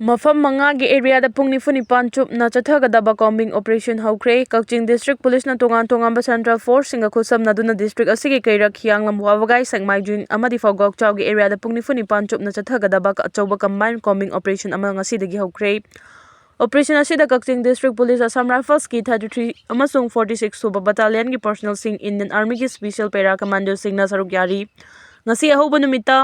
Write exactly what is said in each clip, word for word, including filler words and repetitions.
ꯃꯐꯝ ꯃꯉꯥꯒꯤ ꯑꯦꯔꯤꯌꯥꯗ ꯄꯨꯡ ꯅꯤꯐꯨ ꯅꯤꯄꯥꯟ ꯆꯨꯞꯅ ꯆꯠꯊꯒꯗꯕ ꯀꯣꯝꯕꯤꯡ ꯑꯣꯄꯔꯦꯁꯟ ꯍꯧꯈ꯭ꯔꯦ꯫ ꯀꯛꯆꯤꯡ ꯗꯤꯁꯇ꯭ꯔꯤꯛ ꯄꯨꯂꯤꯁꯅ ꯇꯣꯉꯥꯟ ꯇꯣꯉꯥꯟꯕ ꯁꯦꯟꯇ꯭ꯔꯦꯜ ꯐꯣꯔꯁꯁꯤꯡꯒ ꯈꯨꯠꯁꯝꯅꯗꯨꯅ ꯗꯤꯁꯇ꯭ꯔꯤꯛ ꯑꯁꯤꯒꯤ ꯀꯩꯔꯛ ꯍꯤꯌꯥꯡꯂꯝ, ꯋꯥꯕꯒꯥꯏ, ꯁꯦꯛꯃꯥꯏꯖꯤꯡ ꯑꯃꯗꯤ ꯐꯧꯒꯥꯛꯆꯥꯎꯒꯤ ꯑꯦꯔꯤꯌꯥꯗ ꯄꯨꯡ ꯅꯤꯐꯨ ꯅꯤꯄꯥꯟ ꯆꯨꯞꯅ ꯆꯠꯊꯒꯗꯕ ꯑꯆꯧꯕ ꯀꯝꯕꯥꯏꯟ ꯀꯣꯝꯕꯤꯡ ꯑꯣꯄꯔꯦꯁꯟ ꯑꯃ ꯉꯁꯤꯗꯒꯤ ꯍꯧꯈ꯭ꯔꯦ꯫ ꯑꯣꯄꯔꯦꯁꯟ ꯑꯁꯤꯗ ꯀꯛꯆꯤꯡ ꯗꯤꯁꯇ꯭ꯔꯤꯛ ꯄꯨꯂꯤꯁ, ꯑꯁꯥꯝ ꯔꯥꯏꯐꯜꯁꯀꯤ thirty three ꯑꯃꯁꯨꯡ forty six ꯁꯨꯕ ꯕꯠꯇꯥꯂꯤꯌꯟꯒꯤ ꯄꯔꯁꯣꯅꯦꯜꯁꯤꯡ, ꯏꯟꯗꯤꯌꯟ ꯑꯥꯔꯃꯤꯒꯤ ꯁ꯭ꯄꯦꯁꯤꯌꯦꯜ ꯄꯦꯔꯥ ꯀꯃꯥꯟꯗꯣꯁꯤꯡꯅ ꯁꯔꯨꯛ ꯌꯥꯔꯤ꯫ ꯉꯁꯤ ꯑꯍꯧꯕ ꯅꯨꯃꯤꯠꯇ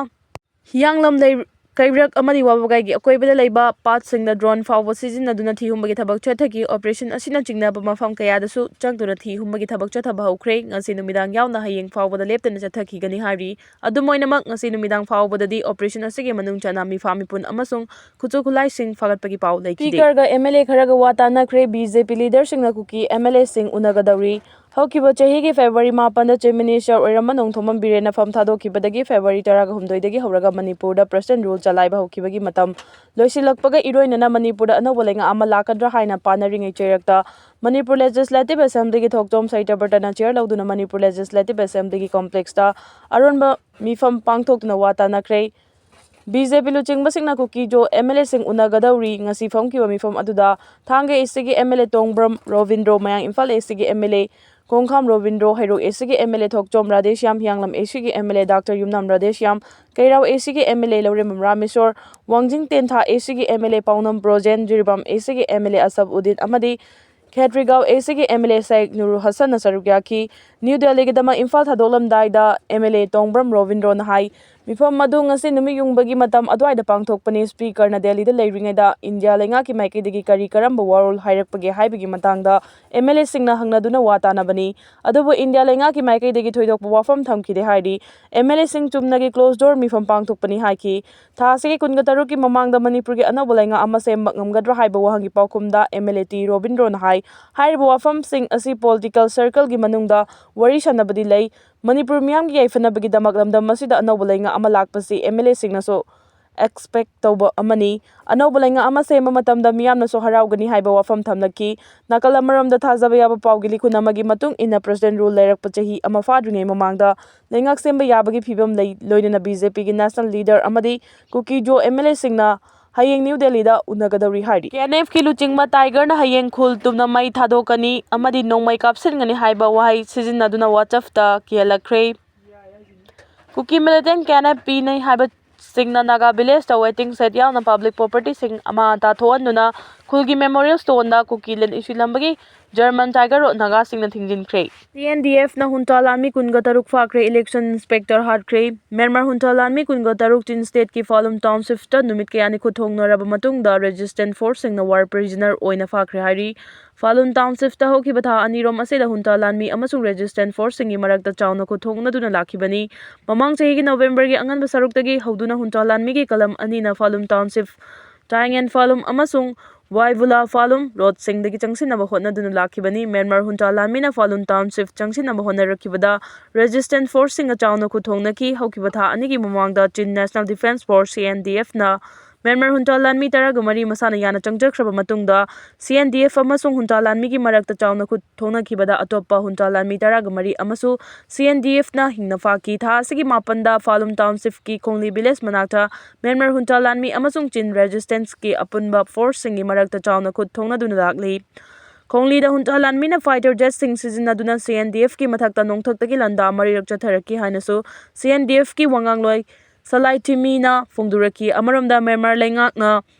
ꯍꯤꯌꯥꯡꯂꯝ ꯂꯩ-, ꯀꯩꯔꯛ ꯑꯃꯗꯤ ꯋꯥꯕꯒꯥꯏꯒꯤ ꯑꯀꯣꯏꯕꯗ ꯂꯩꯕ ꯄꯥꯠꯁꯤꯡꯗ ꯗ꯭ꯔꯣꯟ ꯐꯥꯎꯕ ꯁꯤꯖꯤꯟꯅꯗꯨꯅ ꯊꯤ ꯍꯨꯝꯕꯒꯤ ꯊꯕꯛ ꯆꯠꯊꯈꯤ꯫ ꯑꯣꯄꯔꯦꯁꯟ ꯑꯁꯤꯅ ꯆꯤꯡꯅꯕ ꯃꯐꯝ ꯀꯌꯥꯗꯁꯨ ꯆꯪꯗꯨꯅ ꯊꯤ ꯍꯨꯝꯕꯒꯤ ꯊꯕꯛ ꯆꯠꯊꯕ ꯍꯧꯈ꯭ꯔꯦ꯫ ꯉꯁꯤ ꯅꯨꯃꯤꯗꯥꯡ ꯌꯥꯎꯅ ꯍꯌꯦꯡ ꯐꯥꯎꯕꯗ ꯂꯦꯞꯇꯅ ꯆꯠꯊꯈꯤꯒꯅꯤ ꯍꯥꯏꯔꯤ꯫ ꯑꯗꯨꯝ ꯑꯣꯏꯅꯃꯛ, ꯉꯁꯤ ꯅꯨꯃꯤꯗꯥꯡ ꯐꯥꯎꯕꯗꯗꯤ ꯑꯣꯄꯔꯦꯁꯟ ꯑꯁꯤꯒꯤ ꯃꯅꯨꯡ ꯆꯟꯅ ꯃꯤꯐꯥ ꯃꯤꯄꯨꯟ ꯑꯃꯁꯨꯡ ꯈꯨꯠꯁꯨ ꯈꯨꯠꯂꯥꯏꯁꯤꯡ ꯐꯥꯒꯠꯄꯒꯤ ꯄꯥꯎ ꯂꯩꯈꯤꯗꯦ꯫ ꯁ꯭ꯄꯤꯀꯔꯒ ꯑꯦꯝ ꯑꯦꯜ ꯑꯦ ꯈꯔꯒ ꯋꯥ ꯇꯥꯅꯈ꯭ꯔꯦ꯫ ꯕꯤ ꯖꯦ ꯄꯤ ꯂꯤꯗꯔꯁꯤꯡꯅ ꯀꯨꯀꯤ ꯑꯦꯝ ꯑꯦꯜ ꯑꯦꯁꯤꯡ ꯎꯅꯒꯗꯧꯔꯤ꯫ ꯍꯧꯈꯤꯕ ꯆꯍꯤꯒꯤ ꯐꯦꯕ꯭ꯔꯨꯋꯥꯔꯤ ꯃꯥꯄꯟꯗ ꯆꯤꯐ ꯃꯤꯅꯤꯁꯇꯔ ꯑꯣꯏꯔꯝꯕ ꯅꯣꯡꯊꯣꯝꯕꯝ ꯕꯤꯔꯦꯟꯅ ꯐꯝ ꯊꯥꯗꯣꯛꯈꯤꯕꯗꯒꯤ ꯐꯦꯕ꯭ꯔꯨꯋꯥꯔꯤ ꯇꯔꯥꯍꯨꯝꯗꯣꯏꯗꯒꯤ ꯍꯧꯔꯒ ꯃꯅꯤꯄꯨꯔꯗ ꯄ꯭ꯔꯁꯤꯗꯦꯟꯠ ꯔꯨꯜ ꯆꯂꯥꯏꯕ ꯍꯧꯈꯤꯕꯒꯤ ꯃꯇꯝ ꯂꯣꯏꯁꯤꯜꯂꯛꯄꯒ ꯏꯔꯣꯏꯅꯅ ꯃꯅꯤꯄꯨꯔꯗ ꯑꯅꯧꯕ ꯂꯩꯉꯥꯛ ꯑꯃ ꯂꯥꯛꯀꯗ꯭ꯔꯥ ꯍꯥꯏꯅ ꯄꯥꯅꯔꯤꯉꯩ ꯆꯩꯔꯛꯇ ꯃꯅꯤꯄꯨꯔ ꯂꯦꯖꯤꯁꯂꯦꯇꯤꯚ ꯑꯦꯁꯦꯝꯕ꯭ꯂꯤꯒꯤ ꯊꯣꯛꯆꯣꯝ ꯁꯇ꯭ꯌꯕ꯭ꯔꯇꯅ ꯆꯤꯌꯔ ꯂꯧꯗꯨꯅ ꯃꯅꯤꯄꯨꯔ ꯂꯦꯖꯤꯁꯂꯦꯇꯤꯚ ꯑꯦꯁꯦꯝꯕ꯭ꯂꯤꯒꯤ ꯀꯣꯝꯄ꯭ꯂꯦꯛꯁꯇ ꯑꯔꯣꯟꯕ ꯃꯤꯐꯝ ꯄꯥꯡꯊꯣꯛꯇꯨꯅ ꯋꯥ ꯇꯥꯅꯈ꯭ꯔꯦ꯫ ꯕꯤ ꯖꯦ ꯄꯤ ꯂꯨꯆꯤꯡꯕꯁꯤꯡꯅ ꯀꯨꯀꯤꯖꯣ ꯑꯦꯝ ꯑꯦꯜ ꯑꯦꯁꯤꯡ ꯎꯅꯒꯗꯧꯔꯤ꯫ ꯉꯁꯤ ꯐꯝꯈꯤꯕ ꯃꯤꯐꯝ ꯑꯗꯨꯗ ꯊꯥꯡꯒ ꯑꯦꯁ ꯁꯤꯒꯤ ꯑꯦꯝ ꯑꯦꯜ ꯑꯦ ꯇꯣꯡꯕ꯭ꯔꯝ ꯔꯣꯕꯤꯟꯗ꯭ꯔꯣ, ꯃꯌꯥꯡ ꯏꯝꯐꯥꯜ ꯑꯦꯁ ꯁꯤꯒꯤ ꯑꯦꯝ ꯑꯦꯜ ꯑꯦ ꯀꯣꯡꯈꯥꯝ ꯔꯣꯕꯤꯟꯗ꯭ꯔꯣ, ꯍꯩꯔꯣꯛ ꯑꯦꯁ ꯁꯤꯒꯤ ꯑꯦꯝ ꯑꯦꯜ ꯑꯦ ꯊꯣꯛꯆꯣꯝ ꯔꯥꯙꯦꯁ꯭ꯌꯥꯝ, ꯍꯤꯌꯥꯡꯂꯝ ꯑꯦꯁ ꯁꯤꯒꯤ ꯑꯦꯝ ꯑꯦꯜ ꯑꯦ ꯗꯥꯛꯇꯔ ꯌꯨꯝꯅꯥꯝ ꯔꯥꯙꯦꯁ꯭ꯌꯥꯝ, ꯀꯩꯔꯥꯎ ꯑꯦꯁ ꯁꯤꯒꯤ ꯑꯦꯝ ꯑꯦꯜ ꯑꯦ ꯂꯧꯔꯦꯝꯕꯝ ꯔꯥꯃꯦꯁꯣꯔ, ꯋꯥꯡꯖꯤꯡ ꯇꯦꯟꯊꯥ ꯑꯦꯁ ꯁꯤꯒꯤ ꯑꯦꯝ ꯑꯦꯜ ꯑꯦ ꯄꯥꯎꯅꯝ ꯕ꯭ꯔꯣꯖꯦꯟ, ꯖꯤꯔꯤꯕꯥꯝ ꯑꯦꯁ ꯁꯤꯒꯤ ꯑꯦꯝ ꯑꯦꯜ ꯑꯦ ꯑꯁꯐ ꯎꯗꯤꯟ ꯑꯃꯗꯤ ꯈꯦꯇ꯭ꯔꯤꯒꯥꯎ ꯑꯦꯁ ꯁꯤꯒꯤ ꯑꯦꯝ ꯑꯦꯜ ꯑꯦ ꯁꯥꯏꯛ ꯅꯨꯔꯨ ꯍꯁꯟꯅ ꯁꯔꯨꯛ ꯌꯥꯈꯤ꯫ ꯅ꯭ꯌꯨ ꯗꯦꯜꯂꯤꯒꯤꯗꯃꯛ ꯏꯝꯐꯥꯜ ꯊꯥꯗꯣꯛꯂꯝꯗꯥꯏꯗ ꯑꯦꯝ ꯑꯦꯜ ꯑꯦ ꯇꯣꯡꯕ꯭ꯔꯝ ꯔꯣꯕꯤꯟꯗ꯭ꯔꯣꯅ ꯍꯥꯏ, ꯃꯤꯐꯝ ꯑꯗꯨ ꯉꯁꯤ ꯅꯨꯃꯤꯠ ꯌꯨꯡꯕꯒꯤ ꯃꯇꯝ ꯑꯗꯨꯋꯥꯏꯗ ꯄꯥꯡꯊꯣꯛꯄꯅꯤ꯫ ꯁ꯭ꯄꯤꯀꯔꯅ ꯗꯦꯜꯂꯤꯗ ꯂꯩꯔꯤꯉꯩꯗ ꯏꯟꯗꯤꯌꯥ ꯂꯩꯉꯥꯛꯀꯤ ꯃꯥꯏꯀꯩꯗꯒꯤ ꯀꯔꯤ ꯀꯔꯝꯕ ꯋꯥꯔꯣꯜ ꯍꯥꯏꯔꯛꯄꯒꯦ ꯍꯥꯏꯕꯒꯤ ꯃꯇꯥꯡꯗ ꯑꯦꯝ ꯑꯦꯜ ꯑꯦꯁꯤꯡꯅ ꯍꯪꯅꯗꯨꯅ ꯋꯥ ꯇꯥꯅꯕꯅꯤ꯫ ꯑꯗꯨꯕꯨ ꯏꯟꯗꯤꯌꯥ ꯂꯩꯉꯥꯛꯀꯤ ꯃꯥꯏꯀꯩꯗꯒꯤ ꯊꯣꯏꯗꯣꯛꯄ ꯋꯥꯐꯝ ꯊꯝꯈꯤꯗꯦ ꯍꯥꯏꯔꯤ꯫ ꯑꯦꯝ ꯑꯦꯜ ꯑꯦꯁꯤꯡ ꯆꯨꯝꯅꯒꯤ ꯀ꯭ꯂꯣꯖ ꯗꯣꯔ ꯃꯤꯐꯝ ꯄꯥꯡꯊꯣꯛꯄꯅꯤ ꯍꯥꯏꯈꯤ꯫ ꯊꯥ ꯑꯁꯤꯒꯤ ꯀꯨꯟꯒ ꯇꯔꯨꯛꯀꯤ ꯃꯃꯥꯡꯗ ꯃꯅꯤꯄꯨꯔꯒꯤ ꯑꯅꯧꯕ ꯂꯩꯉꯥꯛ ꯑꯃ ꯁꯦꯝꯕ ꯉꯝꯒꯗ꯭ꯔꯥ ꯍꯥꯏꯕ ꯋꯥꯍꯪꯒꯤ ꯄꯥꯎꯈꯨꯝꯗ ꯑꯦꯝ ꯑꯦꯜ ꯑꯦ ꯇꯤ ꯔꯣꯕꯤꯟꯗ꯭ꯔꯣꯅ ꯍꯥꯏ, ꯍꯥꯏꯔꯤꯕ ꯋꯥꯐꯝꯁꯤꯡ ꯑꯁꯤ ꯄꯣꯂꯤꯇꯤꯀꯦꯜ ꯁꯔꯀꯜꯒꯤ ꯃꯅꯨꯡꯗ ꯋꯥꯔꯤ ꯁꯥꯟꯅꯕꯗꯤ ꯂꯩ꯫ ꯃꯅꯤꯄꯨꯔ ꯃꯤꯌꯥꯝꯒꯤ ꯌꯥꯏꯐꯅꯕꯒꯤꯗꯃꯛ ꯂꯝꯗꯝ ꯑꯁꯤꯗ ꯑꯅꯧꯕ ꯂꯩꯉꯥꯛ ꯑꯃ ꯂꯥꯛꯄꯁꯤ ꯑꯦꯝ ꯑꯦꯜ ꯑꯦꯁꯤꯡꯅꯁꯨ ꯑꯦꯛꯁꯄꯦꯛ ꯇꯧꯕ ꯑꯃꯅꯤ꯫ ꯑꯅꯧꯕ ꯂꯩꯉꯥꯛ ꯑꯃ ꯁꯦꯝꯕ ꯃꯇꯝꯗ ꯃꯤꯌꯥꯝꯅꯁꯨ ꯍꯔꯥꯎꯒꯅꯤ ꯍꯥꯏꯕ ꯋꯥꯐꯝ ꯊꯝꯂꯛꯈꯤ꯫ ꯅꯥꯀꯜ ꯑꯃꯔꯣꯝꯗ ꯊꯥꯖꯕ ꯌꯥꯕ ꯄꯥꯎꯒꯤ ꯂꯤꯈꯨꯟ ꯑꯃꯒꯤ ꯃꯇꯨꯡ ꯏꯟꯅ ꯄ꯭ꯔꯁꯤꯗꯦꯟꯠ ꯔꯨꯜ ꯂꯩꯔꯛꯄ ꯆꯍꯤ ꯑꯃ ꯐꯥꯗ꯭ꯔꯤꯉꯩ ꯃꯃꯥꯡꯗ ꯂꯩꯉꯥꯛ ꯁꯦꯝꯕ ꯌꯥꯕꯒꯤ ꯐꯤꯕꯝ ꯂꯩ, ꯂꯣꯏꯅꯅ ꯕꯤ ꯖꯦ ꯄꯤꯒꯤ ꯅꯦꯁꯅꯦꯜ ꯂꯤꯗꯔ ꯑꯃꯗꯤ ꯀꯨꯀꯤꯖꯣ ꯑꯦꯝ ꯑꯦꯜ ꯑꯦꯁꯤꯡꯅ ꯍꯌꯦꯡ ꯅ꯭ꯌꯨ ꯗꯦꯜꯂꯤꯗ ꯎꯅꯒꯗꯧꯔꯤ ꯍꯥꯏꯔꯤ꯫ ꯀꯦ ꯑꯦꯟ ꯑꯦꯐꯀꯤ ꯂꯨꯆꯤꯡꯕ ꯇꯥꯏꯒꯔꯅ ꯍꯌꯦꯡ ꯈꯨꯜ ꯇꯨꯝꯅ ꯃꯩ ꯊꯥꯗꯣꯛꯀꯅꯤ ꯑꯃꯗꯤ ꯅꯣꯡꯃꯩ ꯀꯥꯞꯁꯤꯟꯒꯅꯤ ꯍꯥꯏꯕ ꯋꯥꯍꯩ ꯁꯤꯖꯤꯟꯅꯗꯨꯅ WhatsAppꯇ ꯀꯤꯍꯜꯂꯛꯈ꯭ꯔꯦ꯫ ꯀꯨꯀꯤ ꯃꯤꯂꯤꯇꯦꯟ ꯀꯦ ꯑꯦꯟ ꯑꯦꯐ ꯄꯤꯅꯤ ꯍꯥꯏꯕꯁꯤꯡꯅ ꯅꯥꯒꯥ ꯚꯤꯂꯦꯖꯇ ꯋꯦꯇꯤꯡ ꯁꯦꯠ ꯌꯥꯎꯅ ꯄꯕ꯭ꯂꯤꯛ ꯄ꯭ꯔꯣꯄꯔꯇꯤꯁꯤꯡ ꯑꯃꯥ ꯑꯇꯥ ꯊꯣꯛꯍꯟꯗꯨꯅ ꯈꯨꯜꯒꯤ ꯃꯦꯃꯣꯔꯤꯌꯦꯜ ꯁ꯭ꯇꯣꯟꯗ ꯀꯨꯀꯤ ꯂꯤꯟ ꯏꯁꯤꯜꯂꯝꯕꯒꯤ ꯖꯔꯃꯟ ꯇꯥꯏꯒꯔ ꯔꯣꯠ ꯅꯥꯒꯥꯁꯤꯡꯅ ꯊꯤꯡꯖꯤꯟꯈ꯭ꯔꯦ꯫ ꯁꯤ ꯑꯦꯟ ꯗꯤ ꯑꯦꯐꯅ ꯍꯨꯟꯇꯥ ꯂꯥꯟꯃꯤ ꯀꯨꯟꯒ ꯇꯔꯨꯛ ꯐꯥꯈ꯭ꯔꯦ, ꯏꯂꯦꯛꯁꯟ ꯏꯟꯁꯄꯦꯛꯇꯔ ꯍꯥꯠꯈ꯭ꯔꯦ꯫ ꯃ꯭ꯌꯥꯟꯃꯥꯔ ꯍꯨꯟꯇꯥ ꯂꯥꯟꯃꯤ ꯀꯨꯟꯒ ꯇꯔꯨꯛ ꯆꯤꯟ ꯁ꯭ꯇꯦꯠꯀꯤ ꯐꯥꯂꯨꯝ ꯇꯥꯎꯟꯁꯤꯞꯇ ꯅꯨꯃꯤꯠ ꯀꯌꯥꯅꯤ ꯈꯨꯠ ꯊꯣꯡꯅꯔꯕ ꯃꯇꯨꯡꯗ ꯔꯦꯖꯤꯁꯇꯦꯟꯁ ꯐꯣꯔꯁꯁꯤꯡꯅ ꯋꯥꯔ ꯄ꯭ꯔꯤꯖꯅꯔ ꯑꯣꯏꯅ ꯐꯥꯈ꯭ꯔꯦ ꯍꯥꯏꯔꯤ꯫ ꯐꯥꯂꯨꯝ ꯇꯥꯎꯟꯁꯤꯞꯇ ꯍꯧꯈꯤꯕ ꯊꯥ ꯑꯅꯤꯔꯣꯝ ꯑꯁꯤꯗ ꯍꯨꯟꯇꯥ ꯂꯥꯟꯃꯤ ꯑꯃꯁꯨꯡ ꯔꯦꯖꯤꯁꯇꯦꯟꯁ ꯐꯣꯔꯁꯁꯤꯡꯒꯤ ꯃꯔꯛꯇ ꯆꯥꯎꯅ ꯈꯨꯠ ꯊꯣꯡꯅꯗꯨꯅ ꯂꯥꯛꯈꯤꯕꯅꯤ꯫ ꯃꯃꯥꯡ ꯆꯍꯤꯒꯤ ꯅꯣꯕꯦꯝꯕꯔꯒꯤ ꯑꯉꯟꯕ ꯁꯔꯨꯛꯇꯒꯤ ꯍꯧꯗꯨꯅ ꯍꯨꯟꯇꯥ ꯂꯥꯟꯃꯤꯒꯤ ꯀꯂꯝ ꯑꯅꯤꯅ ꯐꯥꯂꯨꯝ ꯇꯥꯎꯟꯁꯤꯞ, ꯇꯥꯏꯉꯦꯟ ꯐꯥꯂꯨꯝ ꯑꯃꯁꯨꯡ ꯋꯥꯏꯕꯨꯂꯥ ꯐꯥꯂꯨꯝ ꯔꯣꯗꯁꯤꯡꯗꯒꯤ ꯆꯪꯁꯤꯟꯅꯕ ꯍꯣꯠꯅꯗꯨꯅ ꯂꯥꯛꯈꯤꯕꯅꯤ꯫ ꯃ꯭ꯌꯥꯟꯃꯥꯔ ꯍꯨꯟꯇꯥ ꯂꯥꯟꯃꯤꯅ ꯐꯥꯂꯨꯝ ꯇꯥꯎꯟꯁꯤꯞ ꯆꯪꯁꯤꯟꯅꯕ ꯍꯣꯠꯅꯔꯛꯈꯤꯕꯗ ꯔꯦꯖꯤꯁꯇꯦꯟꯁ ꯐꯣꯔꯁꯁꯤꯡꯒ ꯆꯥꯎꯅ ꯈꯨꯠ ꯊꯣꯡꯅꯈꯤ꯫ ꯍꯧꯈꯤꯕ ꯊꯥ ꯑꯅꯤꯒꯤ ꯃꯃꯥꯡꯗ Chin national defence force, C N D ꯑꯦꯐꯅ ꯃ꯭ꯌꯥꯟꯃꯥꯔ ꯍꯨꯟꯇꯥ ꯂꯥꯟꯃꯤ ꯇꯔꯥꯒ ꯃꯔꯤ ꯃꯁꯥꯅ ꯌꯥꯅ ꯆꯪꯖꯈ꯭ꯔꯕ ꯃꯇꯨꯡꯗ, ꯁꯤ ꯑꯦꯟ ꯗꯤ ꯑꯦꯐ ꯑꯃꯁꯨꯡ ꯍꯨꯟꯇꯥ ꯂꯥꯟꯃꯤꯒꯤ ꯃꯔꯛꯇ ꯆꯥꯎꯅ ꯈꯨꯠ ꯊꯣꯛꯅꯈꯤꯕꯗ ꯑꯇꯣꯞꯄ ꯍꯨꯟꯇꯥ ꯂꯥꯟꯃꯤ ꯇꯔꯥꯒ ꯃꯔꯤ ꯑꯃꯁꯨ ꯁꯤ ꯑꯦꯟ ꯗꯤ ꯑꯦꯐꯅ ꯍꯤꯡꯅ ꯐꯥꯈꯤ꯫ ꯊꯥ ꯑꯁꯤꯒꯤ ꯃꯥꯄꯟꯗ ꯐꯥꯂꯨꯝ ꯇꯥꯎꯟꯁꯤꯞꯀꯤ ꯈꯣꯡꯂꯤ ꯚꯤꯂꯦꯖ ꯃꯅꯥꯛꯇ ꯃ꯭ꯌꯥꯟꯃꯥꯔ ꯍꯨꯟꯇꯥ ꯂꯥꯟꯃꯤ ꯑꯃꯁꯨꯡ ꯆꯤꯟ ꯔꯦꯖꯤꯁꯇꯦꯟꯁꯀꯤ ꯑꯄꯨꯟꯕ ꯐꯣꯔꯁꯁꯤꯡꯒꯤ ꯃꯔꯛꯇ ꯆꯥꯎꯅ ꯈꯨꯠ ꯊꯣꯛꯅꯗꯨꯅ ꯂꯥꯛꯂꯤ꯫ ꯈꯣꯡꯂꯤꯗ ꯍꯨꯟꯇꯥ ꯂꯥꯟꯃꯤꯅ ꯐꯥꯏꯇꯔ ꯖꯦꯠꯁꯤꯡ ꯁꯤꯖꯤꯟꯅꯗꯨꯅ ꯁꯤ ꯑꯦꯟ ꯗꯤ ꯑꯦꯐꯀꯤ ꯃꯊꯛꯇ ꯅꯣꯡꯊꯛꯇꯒꯤ ꯂꯥꯟꯗꯥ ꯃꯔꯤꯔꯛ ꯆꯠꯊꯔꯛꯈꯤ ꯍꯥꯏꯅꯁꯨ ꯁꯤ ꯑꯦꯟ ꯗꯤ ꯑꯦꯐꯀꯤ ꯋꯥꯉꯥꯡꯂꯣꯏ ꯁꯂꯥꯏ ꯊꯤꯃꯤꯅ ꯐꯣꯡꯗꯣꯔꯛꯈꯤ꯫ ꯑꯃꯔꯣꯝꯗ ꯃ꯭ꯌꯥꯟꯃꯥꯔ ꯂꯩꯉꯥꯛꯅ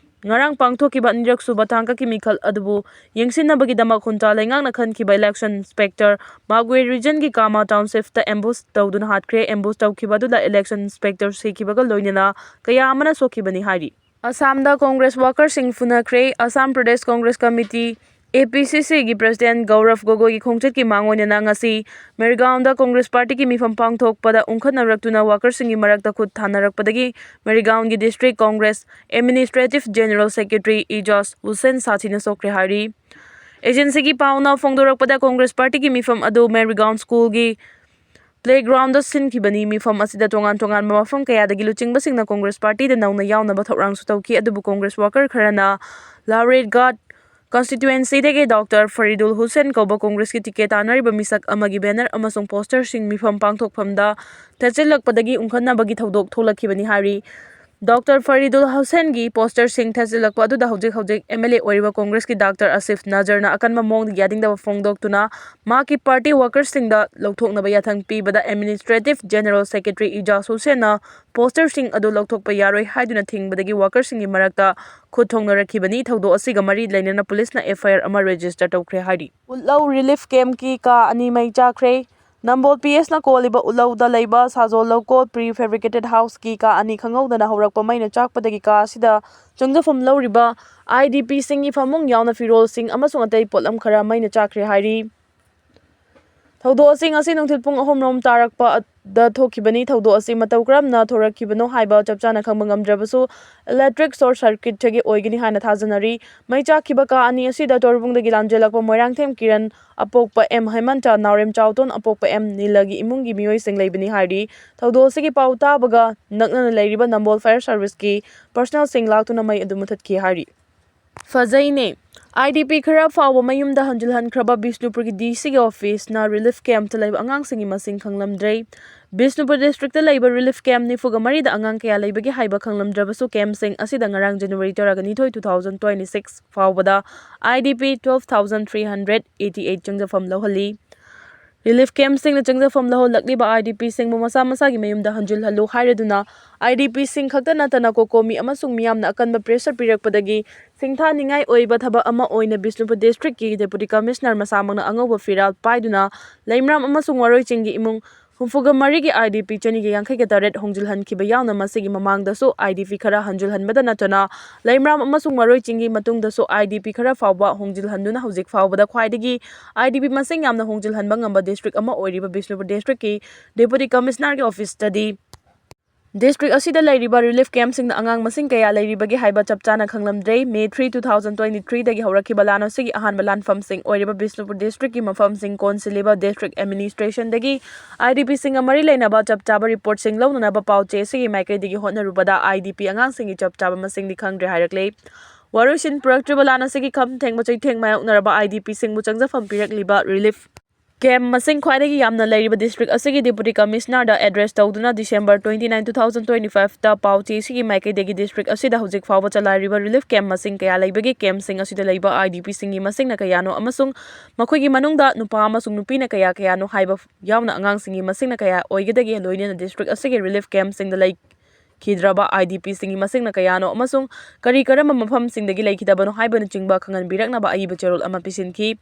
ꯉꯔꯥꯡ ꯄꯥꯡꯊꯣꯛꯈꯤꯕ ꯑꯅꯤꯔꯛꯁꯨꯕ ꯇꯥꯡꯀꯛꯀꯤ ꯃꯤꯈꯜ ꯑꯗꯨꯕꯨ ꯌꯦꯡꯁꯤꯟꯅꯕꯒꯤꯗꯃꯛ ꯍꯨꯟꯇꯥ ꯂꯩꯉꯥꯛꯅ ꯈꯟꯈꯤꯕ ꯏꯂꯦꯛꯁꯟ ꯏꯟꯁꯄꯦꯛꯇꯔ ꯃꯥꯒꯋꯦ ꯔꯤꯖꯟꯒꯤ ꯀꯥꯃꯥ ꯇꯥꯎꯟꯁꯤꯞꯇ ꯑꯦꯝꯕꯨꯁ ꯇꯧꯗꯨꯅ ꯍꯥꯠꯈ꯭ꯔꯦ꯫ ꯑꯦꯝꯕꯨꯁ ꯇꯧꯈꯤꯕ ꯑꯗꯨꯗ ꯏꯂꯦꯛꯁꯟ ꯏꯟꯁꯄꯦꯛꯇꯔ ꯁꯤꯈꯤꯕꯒ ꯂꯣꯏꯅꯅ ꯀꯌꯥ ꯑꯃꯅ ꯁꯣꯛꯈꯤꯕꯅꯤ ꯍꯥꯏꯔꯤ꯫ ꯑꯁꯥꯝꯗ ꯀꯣꯡꯒ꯭ꯔꯦꯁ ꯋꯥꯀꯔꯁꯤꯡ ꯐꯨꯅꯈ꯭ꯔꯦ꯫ ꯑꯁꯥꯝ ꯄ꯭ꯔꯗꯦꯁ ꯀꯣꯡꯒ꯭ꯔꯦꯁ ꯀꯃꯤꯇꯤ, ꯑꯦ ꯄꯤ ꯁꯤ ꯁꯤꯒꯤ ꯄ꯭ꯔꯁꯤꯗꯦꯟꯠ ꯒꯧꯔꯚ ꯒꯣꯒꯣꯏꯒꯤ ꯈꯣꯡꯆꯠꯀꯤ ꯃꯥꯡ ꯑꯣꯏꯅꯅ ꯉꯁꯤ ꯃꯦꯔꯤꯒꯥꯎꯟꯗ ꯀꯣꯡꯒ꯭ꯔꯦꯁ ꯄꯥꯔꯇꯤꯒꯤ ꯃꯤꯐꯝ ꯄꯥꯡꯊꯣꯛꯄꯗ ꯎꯪꯈꯠꯅꯔꯛꯇꯨꯅ ꯋꯥꯀꯔꯁꯤꯡꯒꯤ ꯃꯔꯛꯇ ꯈꯨꯠ ꯊꯥꯅꯔꯛꯄꯗꯒꯤ ꯃꯦꯔꯤꯒꯥꯎꯟꯒꯤ district Congress administrative general secretary Ijaz Hussain ꯁꯥꯊꯤꯅ ꯁꯣꯛꯈ꯭ꯔꯦ ꯍꯥꯏꯔꯤ꯫ ꯑꯦꯖꯦꯟꯁꯤꯒꯤ ꯄꯥꯎꯅ ꯐꯣꯡꯗꯣꯔꯛꯄꯗ ꯀꯣꯡꯒ꯭ꯔꯦꯁ ꯄꯥꯔꯇꯤꯒꯤ ꯃꯤꯐꯝ ꯑꯗꯨ ꯃꯦꯔꯤꯒꯥꯎꯟ ꯁ꯭ꯀꯨꯜꯒꯤ ꯄ꯭ꯂꯦꯒ꯭ꯔꯥꯎꯟꯗ ꯁꯤꯟꯈꯤꯕꯅꯤ꯫ ꯃꯤꯐꯝ ꯑꯁꯤꯗ ꯇꯣꯉꯥꯟ ꯇꯣꯉꯥꯟꯕ ꯃꯐꯝ ꯀꯌꯥꯗꯒꯤ ꯂꯨꯆꯤꯡꯕꯁꯤꯡꯅ ꯀꯣꯡꯒ꯭ꯔꯦꯁ ꯄꯥꯔꯇꯤꯗ ꯅꯧꯅ ꯌꯥꯎꯅꯕ ꯊꯧꯔꯥꯡꯁꯨ ꯇꯧꯈꯤ꯫ ꯑꯗꯨꯕꯨ ꯀꯣꯡꯒ꯭ꯔꯦꯁ ꯋꯥꯀꯔ ꯈꯔꯅ ꯂꯥꯎꯔꯦꯠꯒꯥꯠ ꯀꯟꯁꯇꯤꯇ꯭ꯋꯦꯟꯁꯤꯗꯒꯤ ꯗꯣꯛꯇꯔ ꯐꯔꯤꯗꯨꯜ ꯍꯨꯁꯦꯟ ꯀꯧꯕ ꯀꯣꯡꯒ꯭ꯔꯦꯁꯀꯤ ꯇꯤꯀꯦꯠ ꯇꯥꯟꯅꯔꯤꯕ ꯃꯤꯁꯛ ꯑꯃꯒꯤ ꯕꯦꯅꯔ ꯑꯃꯁꯨꯡ ꯄꯣꯁꯇꯔꯁꯤꯡ ꯃꯤꯐꯝ ꯄꯥꯡꯊꯣꯛꯐꯝꯗ ꯊꯦꯠꯆꯤꯜꯂꯛꯄꯗꯒꯤ ꯎꯪꯈꯠꯅꯕꯒꯤ ꯊꯧꯗꯣꯛ ꯊꯣꯛꯂꯛꯈꯤꯕꯅꯤ ꯍꯥꯏꯔꯤ꯫ ꯗꯣꯛꯇꯔ ꯐꯔꯤꯗꯨꯜ ꯍꯨꯁꯦꯟꯒꯤ ꯄꯣꯁꯇꯔꯁꯤꯡ ꯊꯦꯠꯆꯤꯜꯂꯛꯄ ꯑꯗꯨꯗ ꯍꯧꯖꯤꯛ ꯍꯧꯖꯤꯛ ꯑꯦꯝ ꯑꯦꯜ ꯑꯦ ꯑꯣꯏꯔꯤꯕ ꯀꯣꯡꯒ꯭ꯔꯦꯁꯀꯤ ꯗꯥꯛꯇꯔ ꯑꯁꯤꯐ ꯅꯖꯔꯅ ꯑꯀꯟꯕ ꯃꯑꯣꯡꯗ ꯌꯥꯅꯤꯡꯗꯕ ꯐꯣꯡꯗꯣꯛꯇꯨꯅ ꯃꯍꯥꯛꯀꯤ ꯄꯥꯔꯇꯤ ꯋꯥꯀꯔꯁꯤꯡꯗ ꯂꯧꯊꯣꯛꯅꯕ ꯌꯥꯊꯪ ꯄꯤꯕꯗ ꯑꯦꯗꯃꯤꯅꯤꯁꯇ꯭ꯔꯦꯇꯤꯚ ꯖꯦꯅꯔꯦꯜ ꯁꯦꯀ꯭ꯔꯦꯇꯔꯤ ꯏꯖꯥꯖ ꯍꯨꯁꯦꯟꯅ ꯄꯣꯁꯇꯔꯁꯤꯡ ꯑꯗꯨ ꯂꯧꯊꯣꯛꯄ ꯌꯥꯔꯣꯏ ꯍꯥꯏꯗꯨꯅ ꯊꯤꯡꯕꯗꯒꯤ ꯋꯥꯀꯔꯁꯤꯡꯒꯤ ꯃꯔꯛꯇ ꯈꯨꯠ ꯊꯣꯡꯅꯔꯛꯈꯤꯕꯅꯤ꯫ ꯊꯧꯗꯣꯛ ꯑꯁꯤꯒ ꯃꯔꯤ ꯂꯩꯅꯅ ꯄꯨꯂꯤꯁꯅ ꯑꯦꯐ ꯑꯥꯏ ꯑꯥꯔ ꯑꯃ ꯔꯦꯖꯤꯁꯇꯔ ꯇꯧꯈ꯭ꯔꯦ ꯍꯥꯏꯔꯤ꯫ ꯎꯠꯂꯧ ꯔꯤꯂꯤꯐ ꯀꯦꯝꯞꯀꯤ ꯀꯥ ꯑꯅꯤ ꯃꯩ ꯆꯥꯛꯈ꯭ꯔꯦ꯫ ꯅꯝꯕꯣꯜ ꯄꯤ ꯑꯦꯁꯅ ꯀꯣꯜꯂꯤꯕ ꯎꯠꯂꯧꯗ ꯂꯩꯕ ꯁꯥꯖꯣꯜ ꯂꯧꯀꯣꯜ ꯄ꯭ꯔꯤ ꯐꯦꯕ꯭ꯔꯤꯀꯦꯇꯦꯗ ꯍꯥꯎꯁꯀꯤ ꯀꯥ ꯑꯅꯤ ꯈꯪꯍꯧꯗꯅ ꯍꯧꯔꯛꯄ ꯃꯩꯅ ꯆꯥꯛꯄꯗꯒꯤ ꯀꯥ ꯑꯁꯤꯗ ꯆꯪꯖꯐꯝ ꯂꯧꯔꯤꯕ ꯑꯥꯏ ꯗꯤ ꯄꯤꯁꯤꯡꯒꯤ ꯐꯃꯨꯡ ꯌꯥꯎꯅ ꯐꯤꯔꯣꯜꯁꯤꯡ ꯑꯃꯁꯨꯡ ꯑꯇꯩ ꯄꯣꯠꯂꯝ ꯈꯔ ꯃꯩꯅ ꯆꯥꯛꯈ꯭ꯔꯦ ꯍꯥꯏꯔꯤ꯫ ꯊꯧꯗꯣꯛ ꯑꯁꯤ ꯉꯁꯤ ꯅꯨꯡꯊꯤꯜ ꯄꯨꯡ ꯑꯍꯨꯝ ꯔꯣꯝ ꯇꯥꯔꯛꯄꯗ ꯊꯣꯛꯈꯤꯕꯅꯤ꯫ ꯊꯧꯗꯣꯛ ꯑꯁꯤ ꯃꯇꯧ ꯀꯔꯝꯅ ꯊꯣꯔꯛꯈꯤꯕꯅꯣ ꯍꯥꯏꯕ ꯆꯞ ꯆꯥꯅ ꯈꯪꯕ ꯉꯝꯗ꯭ꯔꯕꯁꯨ, ꯏꯂꯦꯛꯇ꯭ꯔꯤꯛ ꯁꯣꯔꯠ ꯁꯔꯀꯤꯠꯇꯒꯤ ꯑꯣꯏꯒꯅꯤ ꯍꯥꯏꯅ ꯊꯥꯖꯅꯔꯤ꯫ ꯃꯩ ꯆꯥꯛꯈꯤꯕ ꯀꯥ ꯑꯅꯤ ꯑꯁꯤꯗ ꯇꯣꯔꯕꯨꯡꯗꯒꯤ ꯂꯥꯟꯖꯦꯜꯂꯛꯄ ꯃꯣꯏꯔꯥꯡꯊꯦꯝ ꯀꯤꯔꯟ ꯑꯄꯣꯛꯄ ꯑꯦꯝ ꯍꯦꯃꯟꯇ, ꯅꯥꯎꯔꯦꯝ ꯆꯥꯎꯇꯣꯟ ꯑꯄꯣꯛꯄ ꯑꯦꯝ ꯅꯤꯂꯒꯤ ꯏꯃꯨꯡꯒꯤ ꯃꯤꯑꯣꯏꯁꯤꯡ ꯂꯩꯕꯅꯤ ꯍꯥꯏꯔꯤ꯫ ꯊꯧꯗꯣꯛ ꯑꯁꯤꯒꯤ ꯄꯥꯎ ꯇꯥꯕꯒ ꯅꯛꯅꯅ ꯂꯩꯔꯤꯕ ꯅꯝꯕꯣꯜ ꯐꯥꯌꯔ ꯁꯥꯔꯚꯤꯁꯀꯤ ꯄꯔꯁꯅꯦꯜꯁꯤꯡ ꯂꯥꯛꯇꯨꯅ ꯃꯩ ꯑꯗꯨ ꯃꯨꯊꯠꯈꯤ ꯍꯥꯏꯔꯤ꯫ ꯐꯖꯩꯅꯦ꯫ ꯑꯥꯏ ꯗꯤ ꯄꯤ ꯈꯔ ꯐꯥꯎꯕ ꯃꯌꯨꯝꯗ ꯍꯟꯖꯤꯜꯍꯟꯈ꯭ꯔꯕ ꯕꯤꯁꯅꯨꯄꯨꯔꯒꯤ ꯗꯤ ꯁꯤꯒꯤ ꯑꯣꯐꯤꯁꯅ ꯔꯤꯂꯤꯐ ꯀꯦꯝꯞꯇ ꯂꯩꯕ ꯑꯉꯥꯡꯁꯤꯡꯒꯤ ꯃꯁꯤꯡ ꯈꯪꯂꯝꯗ꯭ꯔꯦ꯫ ꯕꯤꯁꯅꯨꯄꯨꯔ ꯗꯤꯁꯇ꯭ꯔꯤꯛꯇ ꯂꯩꯕ ꯔꯤꯂꯤꯐ ꯀꯦꯝꯞ ꯅꯤꯐꯨꯒ ꯃꯔꯤꯗ ꯑꯉꯥꯡ ꯀꯌꯥ ꯂꯩꯕꯒꯦ ꯍꯥꯏꯕ ꯈꯪꯂꯝꯗ꯭ꯔꯕꯁꯨ, ꯀꯦꯝꯞꯁꯤꯡ ꯑꯁꯤꯗ ꯉꯔꯥꯡ ꯖꯅꯋꯥꯔꯤ ꯇꯔꯥꯅꯤꯊꯣꯏ, two thousand twenty six ꯐꯥꯎꯕꯗ I D P twelve thousand three hundred eighty eight ꯆꯪꯖꯐꯝ ꯂꯧꯍꯜꯂꯤ꯫ ꯔꯤꯂꯤꯐ ꯀꯦꯝꯞꯁꯤꯡꯅ ꯆꯪꯖꯐꯝ ꯂꯧꯍꯜꯂꯛꯂꯤꯕ ꯑꯥꯏ ꯗꯤ ꯄꯤꯁꯤꯡꯕꯨ ꯃꯁꯥ ꯃꯁꯥꯒꯤ ꯃꯌꯨꯝꯗ ꯍꯟꯖꯤꯜꯍꯜꯂꯨ ꯍꯥꯏꯔꯗꯨꯅ, ꯑꯥꯏ ꯗꯤ ꯄꯤꯁꯤꯡ ꯈꯛꯇ ꯅꯠꯇꯅ ꯀꯣꯀꯣꯃꯤ ꯑꯃꯁꯨꯡ ꯃꯤꯌꯥꯝꯅ ꯑꯀꯟꯕ ꯄ꯭ꯔꯦꯁꯔ ꯄꯤꯔꯛꯄꯗꯒꯤ ꯁꯤꯡꯊꯥꯅꯤꯡꯉꯥꯏ ꯑꯣꯏꯕ ꯊꯕꯛ ꯑꯃ ꯑꯣꯏꯅ ꯕꯤꯁꯅꯨꯄꯨꯔ ꯗꯤꯁꯇ꯭ꯔꯤꯛꯀꯤ ꯗꯦꯄꯨꯇꯤ ꯀꯃꯤꯁꯅꯔ ꯃꯁꯥꯃꯛꯅ ꯑꯉꯧꯕ ꯐꯤꯔꯥꯜ ꯄꯥꯏꯗꯨꯅ ꯂꯩꯃꯔꯥꯝ ꯑꯃꯁꯨꯡ ꯋꯥꯔꯣꯏ ꯆꯤꯡꯒꯤ ꯏꯃꯨꯡ ꯍꯨꯝꯐꯨꯒ ꯃꯔꯤꯒꯤ ꯑꯥꯏ ꯗꯤ ꯄꯤ ꯆꯅꯤꯒ ꯌꯥꯡꯈꯩꯒ ꯇꯔꯦꯠ ꯍꯣꯡꯖꯤꯜꯍꯟꯈꯤꯕ ꯌꯥꯎꯅ, ꯃꯁꯤꯒꯤ ꯃꯃꯥꯡꯗꯁꯨ ꯑꯥꯏ ꯗꯤ ꯄꯤ ꯈꯔ ꯍꯟꯖꯤꯜꯍꯟꯕꯗ ꯅꯠꯇꯅ, ꯂꯩꯃꯔꯥꯝ ꯑꯃꯁꯨꯡ ꯋꯥꯔꯣꯏ ꯆꯤꯡꯒꯤ ꯃꯇꯨꯡꯗꯁꯨ ꯑꯥꯏ ꯗꯤ ꯄꯤ ꯈꯔ ꯐꯥꯎꯕ ꯍꯣꯡꯖꯤꯜꯍꯟꯗꯨꯅ ꯍꯧꯖꯤꯛ ꯐꯥꯎꯕꯗ ꯈ꯭ꯋꯥꯏꯗꯒꯤ ꯑꯥꯏ ꯗꯤ ꯄꯤ ꯃꯁꯤꯡ ꯌꯥꯝꯅ ꯍꯣꯡꯖꯤꯜꯍꯟꯕ ꯉꯝꯕ ꯗꯤꯁꯇ꯭ꯔꯤꯛ ꯑꯃ ꯑꯣꯏꯔꯤꯕ ꯕꯤꯁꯅꯨꯄꯨꯔ ꯗꯤꯁꯇ꯭ꯔꯤꯛꯀꯤ ꯗꯦꯄꯨꯇꯤ ꯀꯃꯤꯁꯅꯔꯒꯤ ꯑꯣꯐꯤꯁꯇꯗꯤ ꯗꯤꯁꯇ꯭ꯔꯤꯛ ꯑꯁꯤꯗ ꯂꯩꯔꯤꯕ ꯔꯤꯂꯤꯐ ꯀꯦꯝꯞꯁꯤꯡꯗ ꯑꯉꯥꯡ ꯃꯁꯤꯡ ꯀꯌꯥ ꯂꯩꯔꯤꯕꯒꯦ ꯍꯥꯏꯕ ꯆꯞ ꯆꯥꯅ ꯈꯪꯂꯝꯗ꯭ꯔꯦ꯫ May three, two thousand twenty three ꯗꯒꯤ ꯍꯧꯔꯛꯈꯤꯕ ꯂꯥꯟ ꯑꯁꯤꯒꯤ ꯑꯍꯥꯟꯕ ꯂꯥꯟꯐꯝꯁꯤꯡ ꯑꯣꯏꯔꯤꯕ ꯕꯤꯁꯅꯨꯄꯨꯔ ꯗꯤꯁꯇ꯭ꯔꯤꯛꯀꯤ ꯃꯐꯝꯁꯤꯡ ꯀꯣꯟꯁꯤꯜꯂꯤꯕ ꯗꯤꯁꯇ꯭ꯔꯤꯛ ꯑꯦꯗꯃꯤꯅꯤꯁꯇ꯭ꯔꯦꯁꯟꯗꯒꯤ ꯑꯥꯏ ꯗꯤ ꯄꯤꯁꯤꯡꯒ ꯃꯔꯤ ꯂꯩꯅꯕ ꯆꯞ ꯆꯥꯕ ꯔꯤꯄꯣꯔꯠꯁꯤꯡ ꯂꯧꯅꯅꯕ ꯄꯥꯎ ꯆꯦ ꯑꯁꯤꯒꯤ ꯃꯥꯏꯀꯩꯗꯒꯤ ꯍꯣꯠꯅꯔꯨꯕꯗ, ꯑꯥꯏ ꯗꯤ ꯄꯤ ꯑꯉꯥꯡꯁꯤꯡꯒꯤ ꯆꯞ ꯆꯥꯕ ꯃꯁꯤꯡꯗꯤ ꯈꯪꯗ꯭ꯔꯦ ꯍꯥꯏꯔꯛꯂꯦ꯫ ꯋꯥꯔꯣꯏꯁꯤꯟ ꯄꯨꯔꯛꯇ꯭ꯔꯤꯕ ꯂꯥꯟ ꯑꯁꯤꯒꯤ ꯈꯝ ꯊꯦꯡꯕ ꯆꯩꯊꯦꯡ ꯃꯥꯌꯣꯛꯅꯔꯕ ꯑꯥꯏ ꯗꯤ ꯄꯤꯁꯤꯡꯕꯨ ꯆꯪꯖꯐꯝ ꯄꯤꯔꯛꯂꯤꯕ ꯔꯤꯂꯤꯐ ꯀꯦꯝꯞ ꯃꯁꯤꯡ ꯈ꯭ꯋꯥꯏꯗꯒꯤ ꯌꯥꯝꯅ ꯂꯩꯔꯤꯕ ꯗꯤꯁꯇ꯭ꯔꯤꯛ ꯑꯁꯤꯒꯤ ꯗꯤꯄꯨꯇꯤ ꯀꯃꯤꯁꯅꯔꯗ ꯑꯦꯗ꯭ꯔꯦꯁ ꯇꯧꯗꯨꯅ December twenty nine, two thousand twenty five ꯇ ꯄꯥꯎ ꯆꯦ ꯑꯁꯤꯒꯤ ꯃꯥꯏꯀꯩꯗꯒꯤ ꯗꯤꯁꯇ꯭ꯔꯤꯛ ꯑꯁꯤꯗ ꯍꯧꯖꯤꯛ ꯐꯥꯎꯕ ꯆꯂꯥꯏꯔꯤꯕ ꯔꯤꯂꯤꯐ ꯀꯦꯝꯞ ꯃꯁꯤꯡ ꯀꯌꯥ ꯂꯩꯕꯒꯦ, ꯀꯦꯝꯞꯁꯤꯡ ꯑꯁꯤꯗ ꯂꯩꯕ IDPꯁꯤꯡꯒꯤ ꯃꯁꯤꯡꯅ ꯀꯌꯥꯅꯣ ꯑꯃꯁꯨꯡ ꯃꯈꯣꯏꯒꯤ ꯃꯅꯨꯡꯗ ꯅꯨꯄꯥ ꯑꯃꯁꯨꯡ ꯅꯨꯄꯤꯅ ꯀꯌꯥ ꯀꯌꯥꯅꯣ ꯍꯥꯏꯕ ꯌꯥꯎꯅ ꯑꯉꯥꯡꯁꯤꯡꯒꯤ ꯃꯁꯤꯡꯅ ꯀꯌꯥ ꯑꯣꯏꯒꯗꯒꯦ, ꯂꯣꯏꯅꯅ ꯗꯤꯁꯇ꯭ꯔꯤꯛ ꯑꯁꯤꯒꯤ ꯔꯤꯂꯤꯐ ꯀꯦꯝꯞꯁꯤꯡꯗ ꯂꯩꯈꯤꯗ꯭ꯔꯕ IDPꯁꯤꯡꯒꯤ ꯃꯁꯤꯡꯅ ꯀꯌꯥꯅꯣ ꯑꯃꯁꯨꯡ ꯀꯔꯤ ꯀꯔꯝꯕ ꯃꯐꯝꯁꯤꯡꯗꯒꯤ ꯂꯩꯈꯤꯗꯕꯅꯣ ꯍꯥꯏꯕꯅꯆꯤꯡꯕ ꯈꯪꯍꯟꯕꯤꯔꯛꯅꯕ ꯑꯏꯕ ꯆꯦꯔꯣꯜ ꯑꯃ ꯄꯤꯁꯤꯟꯈꯤ꯫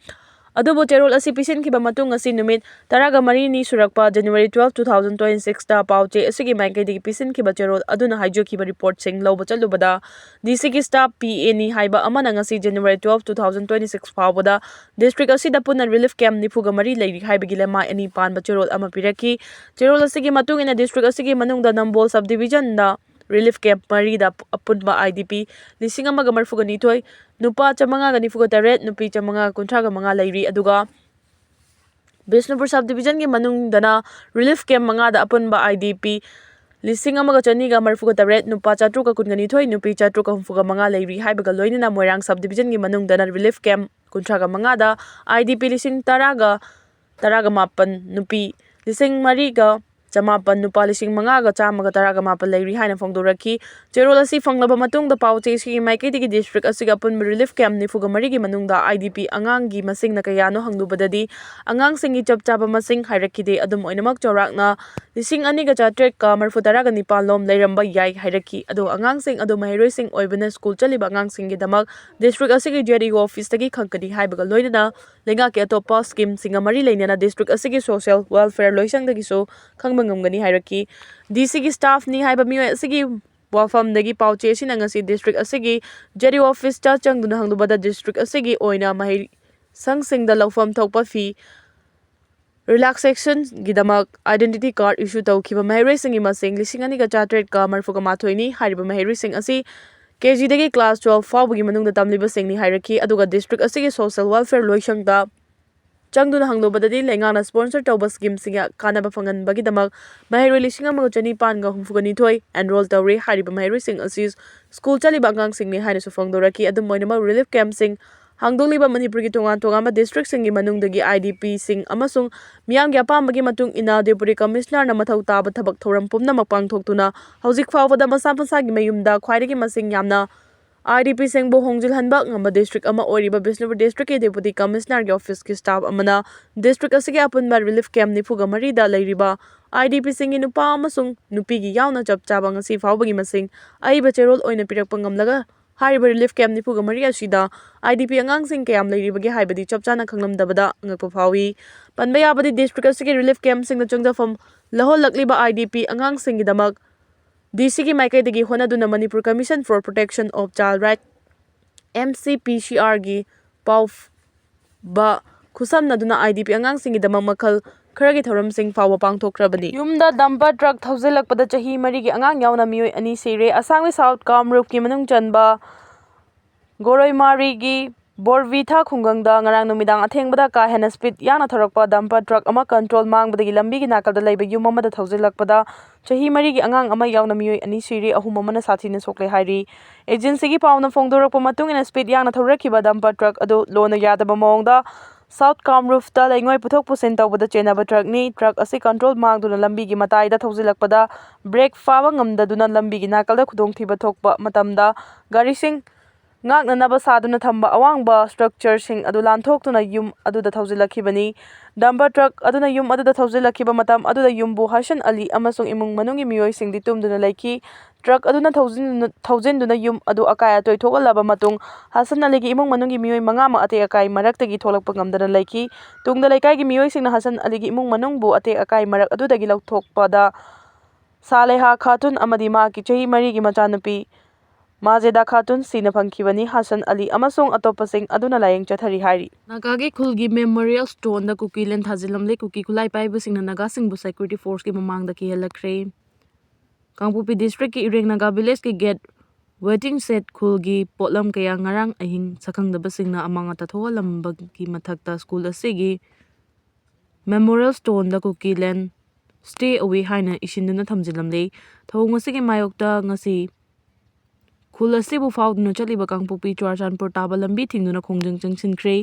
ꯑꯗꯨꯕꯨ ꯆꯦꯔꯣꯜ ꯑꯁꯤ ꯄꯤꯁꯤꯟꯈꯤꯕ ꯃꯇꯨꯡ ꯑꯁꯤ ꯅꯨꯃꯤꯠ ꯇꯔꯥꯒ ꯃꯔꯤꯅꯤ ꯁꯨꯔꯛꯄ January twelve, two thousand twenty six ꯇ ꯄꯥꯎ ꯆꯦ ꯑꯁꯤꯒꯤ ꯃꯥꯏꯀꯩꯗꯒꯤ ꯄꯤꯁꯤꯟꯈꯤꯕ ꯆꯦꯔꯣꯜ ꯑꯗꯨꯅ ꯍꯥꯏꯖꯈꯤꯕ ꯔꯤꯄꯣꯔꯠꯁꯤꯡ ꯂꯧꯕ ꯆꯠꯂꯨꯕꯗ, DCꯒꯤ staff PAꯅꯤ ꯍꯥꯏꯕ ꯑꯃꯅ ꯉꯁꯤ January twelve, two thousand twenty six ꯐꯥꯎꯕꯗ ꯗꯤꯁꯇ꯭ꯔꯤꯛ ꯑꯁꯤꯗ ꯄꯨꯟꯅ ꯔꯤꯂꯤꯐ ꯀꯦꯝꯞ ꯅꯤꯐꯨꯒ ꯃꯔꯤ ꯂꯩꯔꯤ ꯍꯥꯏꯕꯒꯤ ꯂꯃꯥꯏ ꯑꯅꯤ ꯄꯥꯟꯕ ꯆꯦꯔꯣꯜ ꯑꯃ ꯄꯤꯔꯛꯈꯤ꯫ ꯆꯦꯔꯣꯜ ꯑꯁꯤꯒꯤ ꯃꯇꯨꯡ ꯏꯟꯅ ꯗꯤꯁꯇ꯭ꯔꯤꯛ ꯑꯁꯤꯒꯤ ꯃꯅꯨꯡꯗ ꯅꯝꯕꯣꯜ subdivisionꯗ ꯔꯤꯂꯤꯐ ꯀꯦꯝꯞ ꯃꯔꯤꯗ ꯑꯄꯨꯟꯕ IDP ꯂꯤꯁꯤꯡ ꯑꯃꯒ ꯃꯔꯤꯐꯨꯒ ꯅꯤꯊꯣꯏ, ꯅꯨꯄꯥ ꯆꯥꯃꯉꯥꯒ ꯅꯤꯐꯨꯒ ꯇꯔꯦꯠ, ꯅꯨꯄꯤ ꯆꯥꯃꯉꯥ ꯀꯨꯟꯊ꯭ꯔꯥꯒ ꯃꯉꯥ ꯂꯩꯔꯤ꯫ ꯑꯗꯨꯒ ꯕꯤꯁꯅꯨꯄꯨꯔ subdivisionꯒꯤ ꯃꯅꯨꯡꯗꯅ ꯔꯤꯂꯤꯐ ꯀꯦꯝꯞ ꯃꯉꯥꯗ ꯑꯄꯨꯟꯕ IDP ꯂꯤꯁꯤꯡ ꯑꯃꯒ ꯆꯅꯤꯒ ꯃꯔꯤꯐꯨꯒ ꯇꯔꯦꯠ, ꯅꯨꯄꯥ ꯆꯥꯇ꯭ꯔꯨꯛꯀ ꯀꯨꯟꯒ ꯅꯤꯊꯣꯏ, ꯅꯨꯄꯤ ꯆꯥꯇ꯭ꯔꯨꯛꯀ ꯍꯨꯝꯐꯨꯒ ꯃꯉꯥ ꯂꯩꯔꯤ ꯍꯥꯏꯕꯒ ꯂꯣꯏꯅꯅ ꯃꯣꯏꯔꯥꯡ subdivisionꯒꯤ ꯃꯅꯨꯡꯗꯅ ꯔꯤꯂꯤꯐ ꯀꯦꯝꯞ ꯀꯨꯟꯊ꯭ꯔꯥꯒ ꯃꯉꯥꯗ IDP ꯂꯤꯁꯤꯡ ꯇꯔꯥꯒ ꯇꯔꯥꯒ ꯃꯥꯄꯟ, ꯅꯨꯄꯤ ꯂꯤꯁꯤꯡ ꯃꯔꯤꯒ ꯆꯃꯥꯄꯟ, ꯅꯨꯄꯥ ꯂꯤꯁꯤꯡ ꯃꯉꯥꯒ ꯆꯥꯝꯃꯒ ꯇꯔꯥꯒ ꯃꯥꯄꯟ ꯂꯩꯔꯤ ꯍꯥꯏꯅ ꯐꯣꯡꯗꯣꯔꯛꯈꯤ꯫ ꯆꯦꯔꯣꯜ ꯑꯁꯤ ꯐꯪꯂꯕ ꯃꯇꯨꯡꯗ ꯄꯥꯎ ꯆꯦ ꯑꯁꯤꯒꯤ ꯃꯥꯏꯀꯩꯗꯒꯤ ꯗꯤꯁꯇ꯭ꯔꯤꯛ ꯑꯁꯤꯒꯤ ꯑꯄꯨꯟꯕ ꯔꯤꯂꯤꯐ ꯀꯦꯝꯞ ꯅꯤꯐꯨꯒ ꯃꯔꯤꯒꯤ ꯃꯅꯨꯡꯗ IDP ꯑꯉꯥꯡꯒꯤ ꯃꯁꯤꯡꯅ ꯀꯌꯥꯅꯣ ꯍꯪꯂꯨꯕꯗꯗꯤ, ꯑꯉꯥꯡꯁꯤꯡꯒꯤ ꯆꯞ ꯆꯥꯕ ꯃꯁꯤꯡ ꯍꯥꯏꯔꯛꯈꯤꯗꯦ꯫ ꯑꯗꯨꯝ ꯑꯣꯏꯅꯃꯛ, ꯆꯥꯎꯔꯥꯛꯅ ꯂꯤꯁꯤꯡ ꯑꯅꯤꯒ ꯆꯥꯇ꯭ꯔꯦꯠꯀ ꯃꯔꯤꯐꯨ ꯇꯔꯥꯒ ꯅꯤꯄꯥꯟ ꯂꯣꯝ ꯂꯩꯔꯝꯕ ꯌꯥꯏ ꯍꯥꯏꯔꯛꯈꯤ꯫ ꯑꯗꯨꯒ ꯑꯉꯥꯡꯁꯤꯡ ꯑꯗꯨ ꯃꯍꯩꯔꯣꯏꯁꯤꯡ ꯑꯣꯏꯕꯅ ꯁ꯭ꯀꯨꯜ ꯆꯠꯂꯤꯕ ꯑꯉꯥꯡꯁꯤꯡꯒꯤꯗꯃꯛ ꯗꯤꯁꯇ꯭ꯔꯤꯛ ꯑꯁꯤꯒꯤ JDO officeꯇꯒꯤ ꯈꯪꯒꯅꯤ ꯍꯥꯏꯕꯒ ꯂꯣꯏꯅꯅ ꯂꯩꯉꯥꯛꯀꯤ ꯑꯇꯣꯞꯄ scheme ꯁꯤꯡꯒ ꯃꯔꯤ ꯂꯩꯅꯅ ꯗꯤꯁꯇ꯭ꯔꯤꯛ ꯑꯁꯤꯒꯤ social welfare ꯂꯣꯏꯁꯪꯗꯒꯤꯁꯨ ꯈꯪꯕ ꯉꯝꯒꯅꯤ ꯍꯥꯏꯔꯛꯈꯤ꯫ DCꯒꯤ staffꯅꯤ ꯍꯥꯏꯕ ꯃꯤꯑꯣꯏ ꯑꯁꯤꯒꯤ ꯋꯥꯐꯝꯗꯒꯤ ꯄꯥꯎꯆꯦ ꯑꯁꯤꯅ ꯉꯁꯤ ꯗꯤꯁꯇ꯭ꯔꯤꯛ ꯑꯁꯤꯒꯤ JDO officeꯇ ꯆꯪꯗꯨꯅ ꯍꯪꯂꯨꯕꯗ, ꯗꯤꯁꯇ꯭ꯔꯤꯛ ꯑꯁꯤꯒꯤ ꯑꯣꯏꯅ ꯃꯍꯩꯁꯪꯁꯤꯡꯗ ꯂꯧꯐꯝ ꯊꯣꯛꯄ fee, relaxationꯒꯤꯗꯃꯛ identity card issue ꯇꯧꯈꯤꯕ ꯃꯍꯩꯔꯣꯏꯁꯤꯡꯒꯤ ꯃꯁꯤꯡ ꯂꯤꯁꯤꯡ ꯑꯅꯤꯒ ꯆꯥꯇ꯭ꯔꯦꯠꯀ ꯃꯔꯤꯐꯨꯒ ꯃꯥꯊꯣꯏꯅꯤ꯫ ꯍꯥꯏꯔꯤꯕ ꯃꯍꯩꯔꯣꯏꯁꯤꯡ ꯑꯁꯤ KGꯗꯒꯤ class twelve ꯐꯥꯎꯕꯒꯤ ꯃꯅꯨꯡꯗ ꯇꯝꯂꯤꯕꯁꯤꯡꯅꯤ ꯍꯥꯏꯔꯛꯈꯤ꯫ ꯑꯗꯨꯒ ꯗꯤꯁꯇ꯭ꯔꯤꯛ ꯑꯁꯤꯒꯤ social welfare ꯂꯣꯏꯁꯪꯗ ꯆꯪꯗꯨꯅ ꯍꯪꯂꯨꯕꯗꯗꯤ, ꯂꯩꯉꯥꯛꯅ sponsor ꯇꯧꯕ schemeꯁꯤꯡꯒ ꯀꯥꯟꯅꯕ ꯐꯪꯍꯟꯕꯒꯤꯗꯃꯛ ꯃꯍꯩꯔꯣꯏ ꯂꯤꯁꯤꯡ ꯑꯃꯒ ꯆꯅꯤꯄꯥꯟꯒ ꯍꯨꯝꯐꯨꯒ ꯅꯤꯊꯣꯏ enroll ꯇꯧꯔꯤ꯫ ꯍꯥꯏꯔꯤꯕ ꯃꯍꯩꯔꯣꯏꯁꯤꯡ ꯑꯁꯤ ꯁ꯭ꯀꯨꯜ ꯆꯠꯂꯤꯕ ꯑꯉꯥꯡꯁꯤꯡꯅꯤ ꯍꯥꯏꯅꯁꯨ ꯐꯣꯡꯗꯣꯔꯛꯈꯤ꯫ ꯑꯗꯨꯝ ꯑꯣꯏꯅꯃꯛ, ꯔꯤꯂꯤꯐ ꯀꯦꯝꯞꯁꯤꯡ ꯍꯥꯡꯗꯣꯛꯂꯤꯕ ꯃꯅꯤꯄꯨꯔꯒꯤ ꯇꯣꯉꯥꯟ ꯇꯣꯉꯥꯟꯕ districtꯁꯤꯡꯒꯤ ꯃꯅꯨꯡꯗꯒꯤ IDPꯁꯤꯡ ꯑꯃꯁꯨꯡ ꯃꯤꯌꯥꯝꯒꯤ ꯑꯄꯥꯝꯕꯒꯤ ꯃꯇꯨꯡ ꯏꯟꯅ Deputy Commissionerꯅ ꯃꯊꯧ ꯇꯥꯕ ꯊꯕꯛ ꯊꯧꯔꯝ ꯄꯨꯝꯅꯃꯛ ꯄꯥꯡꯊꯣꯛꯇꯨꯅ ꯍꯧꯖꯤꯛ ꯐꯥꯎꯕꯗ ꯃꯁꯥ ꯃꯁꯥꯒꯤ ꯃꯌꯨꯝꯗ ꯈ꯭ꯋꯥꯏꯗꯒꯤ ꯃꯁꯤꯡ ꯌꯥꯝꯅ IDPꯁꯤꯡꯕꯨ ꯍꯣꯡꯖꯤꯜꯍꯟꯕ ꯉꯝꯕ district ꯑꯃ ꯑꯣꯏꯔꯤꯕ ꯕꯤꯁꯅꯨꯄꯨꯔ districtꯀꯤ Deputy Commissionerꯒꯤ officeꯀꯤ staff ꯑꯃꯅ district ꯑꯁꯤꯒꯤ ꯑꯄꯨꯟꯕ relief camp ꯅꯤꯐꯨꯒ ꯃꯔꯤꯗ ꯂꯩꯔꯤꯕ IDPꯁꯤꯡꯒꯤ ꯅꯨꯄꯥ ꯑꯃꯁꯨꯡ ꯅꯨꯄꯤꯒꯤ ꯌꯥꯎꯅ ꯆꯞ ꯆꯥꯕ ꯉꯁꯤ ꯐꯥꯎꯕꯒꯤ ꯃꯁꯤꯡ ꯑꯏꯕ ꯆꯦꯔꯣꯜ ꯑꯣꯏꯅ ꯄꯤꯔꯛꯄ ꯉꯝꯂꯒ, ꯍꯥꯏꯔꯤꯕ relief camp ꯅꯤꯐꯨꯒ ꯃꯔꯤ ꯑꯁꯤꯗ IDP ꯑꯉꯥꯡꯁꯤꯡ ꯀꯌꯥꯝ ꯂꯩꯔꯤꯕꯒꯦ ꯍꯥꯏꯕꯗꯤ ꯆꯞ ꯆꯥꯅ ꯈꯪꯂꯝꯗꯕꯗ ꯑꯉꯛꯄ ꯐꯥꯎꯏ꯫ ꯄꯟꯕ ꯌꯥꯕꯗꯤ, district ꯑꯁꯤꯒꯤ relief campꯁꯤꯡꯗ ꯆꯪꯖꯐꯝ ꯂꯧꯍꯜꯂꯛꯂꯤꯕ IDP ꯑꯉꯥꯡꯁꯤꯡꯒꯤꯗꯃꯛ DCꯒꯤ ꯃꯥꯏꯀꯩꯗꯒꯤ ꯍꯣꯠꯅꯗꯨꯅ Manipur Commission for Protection of Child Right, MCPCRꯒꯤ ꯄꯥꯎ ꯕ ꯈꯨꯠꯁꯝꯅꯗꯨꯅ IDP ꯑꯉꯥꯡꯁꯤꯡꯒꯤꯗꯃꯛ ꯃꯈꯜ ꯈꯔꯒꯤ ꯊꯧꯔꯝꯁꯤꯡ ꯐꯥꯎꯕ ꯄꯥꯡꯊꯣꯛꯈ꯭ꯔꯕꯅꯤ꯫ ꯌꯨꯝꯗ dumper truck ꯊꯧꯖꯤꯜꯂꯛꯄꯗ ꯆꯍꯤ ꯃꯔꯤꯒꯤ ꯑꯉꯥꯡ ꯌꯥꯎꯅ ꯃꯤꯑꯣꯏ ꯑꯅꯤ ꯁꯤꯔꯦ꯫ ꯑꯁꯥꯝꯒꯤ South Kamrupꯀꯤ ꯃꯅꯨꯡ ꯆꯟꯕ ꯒꯣꯔꯣꯏꯃꯥꯔꯤꯒꯤ ꯕꯣꯔꯚꯤꯊꯥ ꯈꯨꯡꯒꯪꯗ ꯉꯔꯥꯡ ꯅꯨꯃꯤꯗꯥꯡ ꯑꯊꯦꯡꯕꯗ ꯀꯥ ꯍꯦꯟꯅ speed ꯌꯥꯡꯅ ꯊꯧꯔꯛꯄ dumper truck ꯑꯃ control ꯃꯥꯡꯕꯗꯒꯤ ꯂꯝꯕꯤꯒꯤ ꯅꯥꯀꯜꯗ ꯂꯩꯕ ꯌꯨꯝ ꯑꯃꯗ ꯊꯧꯖꯤꯜꯂꯛꯄꯗ ꯆꯍꯤ ꯃꯔꯤꯒꯤ ꯑꯉꯥꯡ ꯑꯃ ꯌꯥꯎꯅ ꯃꯤꯑꯣꯏ ꯑꯅꯤ ꯁꯤꯔꯦ, ꯑꯍꯨꯝ ꯑꯃꯅ ꯁꯥꯊꯤꯅ ꯁꯣꯛꯂꯦ ꯍꯥꯏꯔꯤ꯫ Agencyꯒꯤ ꯄꯥꯎꯅ ꯐꯣꯡꯗꯣꯔꯛꯄ ꯃꯇꯨꯡ ꯏꯟꯅ, speed ꯌꯥꯡꯅ ꯊꯧꯔꯛꯈꯤꯕ dumper truck ꯑꯗꯨ ꯂꯣꯟꯅ ꯌꯥꯗꯕ ꯃꯑꯣꯡꯗ South Kamrupꯇ ꯂꯩꯉꯣꯏ ꯄꯨꯊꯣꯛ ꯄꯨꯁꯤꯟ ꯇꯧꯕꯗ ꯆꯦꯟꯅꯕ truckꯅꯤ꯫ Truck ꯑꯁꯤ control ꯃꯥꯡꯗꯨꯅ ꯂꯝꯕꯤꯒꯤ ꯃꯇꯥꯏꯗ ꯊꯧꯖꯤꯜꯂꯛꯄꯗ brake ꯐꯥꯕ ꯉꯝꯗꯗꯨꯅ ꯂꯝꯕꯤꯒꯤ ꯅꯥꯀꯜꯗ ꯈꯨꯗꯣꯡꯊꯤꯕ ꯊꯣꯛꯄ ꯃꯇꯝꯗ ꯒꯥꯔꯤꯁꯤꯡ ꯉꯥꯛꯅꯅꯕ ꯁꯥꯗꯨꯅ ꯊꯝꯕ ꯑꯋꯥꯡꯕ structureꯁꯤꯡ ꯑꯗꯨ ꯂꯥꯟꯊꯣꯛꯇꯨꯅ ꯌꯨꯝ ꯑꯗꯨꯗ ꯊꯧꯖꯤꯜꯂꯛꯈꯤꯕꯅꯤ꯫ Dumper truck ꯑꯗꯨꯅ ꯌꯨꯝ ꯑꯗꯨꯗ ꯊꯧꯖꯤꯜꯂꯛꯈꯤꯕ ꯃꯇꯝ ꯑꯗꯨꯗ ꯌꯨꯝꯕꯨ ꯍꯁꯟ ꯑꯂꯤ ꯑꯃꯁꯨꯡ ꯏꯃꯨꯡ ꯃꯅꯨꯡꯒꯤ ꯃꯤꯑꯣꯏꯁꯤꯡꯗꯤ ꯇꯨꯝꯗꯨꯅ ꯂꯩꯈꯤ꯫ Truck ꯑꯗꯨꯅ ꯊꯧꯖꯤꯟ-, ꯊꯧꯖꯤꯟꯗꯨꯅ ꯌꯨꯝ ꯑꯗꯨ ꯑꯀꯥꯏ ꯑꯇꯣꯏ ꯊꯣꯛꯍꯜꯂꯕ ꯃꯇꯨꯡ, ꯍꯁꯟ ꯑꯂꯤꯒꯤ ꯏꯃꯨꯡ ꯃꯅꯨꯡꯒꯤ ꯃꯤꯑꯣꯏ ꯃꯉꯥꯃꯛ ꯑꯇꯦꯛ ꯑꯀꯥꯏ ꯃꯔꯛꯇꯒꯤ ꯊꯣꯛꯂꯛꯄ ꯉꯝꯗꯅ ꯂꯩꯈꯤ꯫ ꯇꯨꯡꯗ ꯂꯩꯀꯥꯏꯒꯤ ꯃꯤꯑꯣꯏꯁꯤꯡꯅ ꯍꯁꯟ ꯑꯂꯤꯒꯤ ꯏꯃꯨꯡ ꯃꯅꯨꯡꯕꯨ ꯑꯇꯦꯛ ꯑꯀꯥꯏ ꯃꯔꯛ ꯑꯗꯨꯗꯒꯤ ꯂꯧꯊꯣꯛꯄꯗ ꯁꯥꯂꯦꯍꯥ ꯈꯥꯇꯨꯟ ꯑꯃꯗꯤ ꯃꯍꯥꯛꯀꯤ ꯆꯍꯤ ꯃꯔꯤꯒꯤ ꯃꯆꯥꯅꯨꯄꯤ ꯃꯥꯖꯦꯗꯥ ꯈꯥꯇꯨꯟ ꯁꯤꯅ ꯐꯪꯈꯤꯕꯅꯤ꯫ ꯍꯁꯟ ꯑꯂꯤ ꯑꯃꯁꯨꯡ ꯑꯇꯣꯞꯄꯁꯤꯡ ꯑꯗꯨꯅ ꯂꯥꯌꯦꯡ ꯆꯠꯊꯔꯤ ꯍꯥꯏꯔꯤ꯫ ꯅꯥꯒꯥꯒꯤ ꯈꯨꯜꯒꯤ memorial stoneꯗ ꯀꯨꯀꯤ land ꯊꯥꯖꯤꯜꯂꯝꯂꯦ꯫ ꯀꯨꯀꯤ ꯈꯨꯠꯂꯥꯏ ꯄꯥꯏꯕꯁꯤꯡꯅ ꯅꯥꯒꯥꯁꯤꯡꯕꯨ security forceꯀꯤ ꯃꯃꯥꯡꯗ ꯀꯤꯍꯜꯂꯛꯈ꯭ꯔꯦ꯫ ꯀꯥꯡꯄꯣꯛꯄꯤ districtꯀꯤ ꯏꯔꯦꯡ ꯅꯥꯒꯥ villageꯀꯤ gate waiting shed ꯈꯨꯜꯒꯤ ꯄꯣꯠꯂꯝ ꯀꯌꯥ ꯉꯔꯥꯡ ꯑꯍꯤꯡ ꯁꯛꯈꯪꯗꯕꯁꯤꯡꯅ ꯑꯃꯥꯡ ꯑꯇꯥ ꯊꯣꯛꯍꯜꯂꯝꯕꯒꯤ ꯃꯊꯛꯇ ꯁ꯭ꯀꯨꯜ ꯑꯁꯤꯒꯤ memorial stoneꯗ ꯀꯨꯀꯤ land stay away ꯍꯥꯏꯅ ꯏꯁꯤꯟꯗꯨꯅ ꯊꯝꯖꯤꯜꯂꯝꯂꯦ꯫ ꯊꯧꯑꯣꯡ ꯑꯁꯤꯒꯤ ꯃꯥꯌꯣꯛꯇ ꯉꯁꯤ ꯈꯨꯜ ꯑꯁꯤꯕꯨ ꯐꯥꯎꯗꯨꯅ ꯆꯠꯂꯤꯕ ꯀꯥꯡꯄꯣꯛꯄꯤ ꯆꯨꯔꯥꯆꯥꯟꯄꯨꯔ ꯇꯥꯕ ꯂꯝꯕꯤ ꯊꯤꯡꯗꯨꯅ ꯈꯣꯡꯖꯪ ꯆꯪꯁꯤꯟꯈ꯭ꯔꯦ꯫